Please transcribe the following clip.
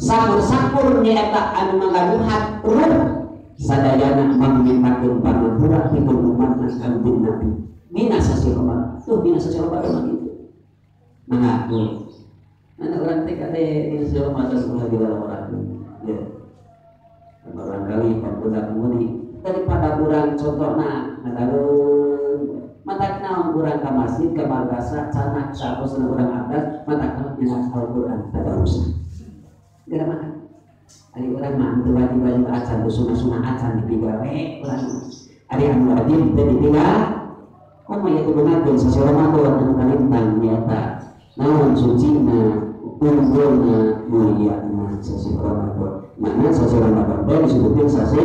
Sakur-sakur nyaeta anu manggaduhan ruh sadayana mangmintakeun pangampura pikeun umatna Kanjeng Nabi. Dina sasi Ramadan. Tuh dina sasi Ramadan mah kitu. Mangga tuh. Mana urang teh kade dina sasi Ramadan ulah dilaporakeun. Ya. Barangkali pemuda-pemudi daripada urang contohna ngadareun matak naon urang ka masjid ka madrasah canak saposna urang atas matak naon nyanak Al-Qur'an tadarusan. Gara mana? Ari urang mah teu wajib-wajib acan teu sunah-sunah acan dipigawe urang. Ari anu wajib teu dipigawe. Komo ieu kudu sasi Ramadan anu kalintang nyaeta naon sucina unggulna mulyana sasi Ramadan. Mana sasi Ramadan teh disebutin sasi